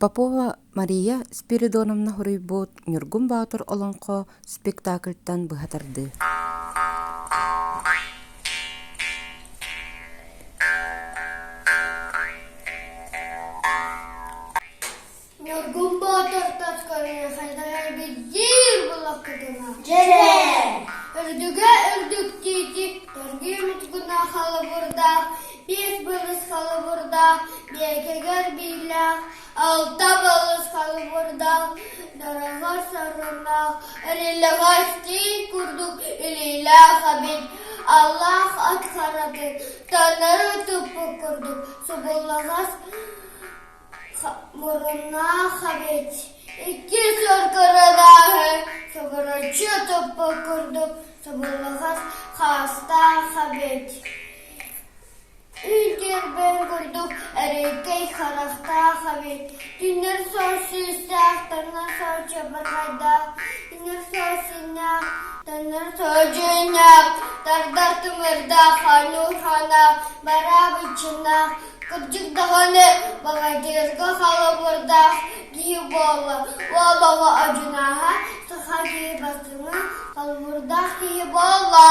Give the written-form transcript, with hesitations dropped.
Попова Мария Спиридоновна суруйбут «Ньургун Боотур олоҥхо» спектакльтан быһа тардыы. Ньургун Боотур тас көрүҥэ хайдах эргийдиир булаккытына Дьэрэ! Үрдүгэ үрдүк тиити төргүү мутукуна халабырдаах, биэс балыс халабырдаах, биэкэгэр биилээх, алта балыс халабырдаах, дараҕар сарыннаах, эриллэҕэс тиит курдук илиилээх эбит, аллаах ат харатын таҥнары туппут курдук субуллаҕас Муруннаах эбит, икки сыл кырадааһы субуруччу туппут курдук субуллаҕас хаастаах эбит, үүн-тиэрбэн курдук эрэйкэй харахтаах эбит, түннэр суол сүүстээх, таҥнар суол чабырҕайдаах, иҥэр суол синнээх, таҥнар суол дьүөннээх, тардар тымырдаах, оонньуур хааннаах, бараа быччыннаах, Кырдьык даҕаны, баҕайдыырга холобурдаах киһи буолла. Уол оҕо одьунааһа, саха киһи бастыҥа, холобурдаах киһи буолла.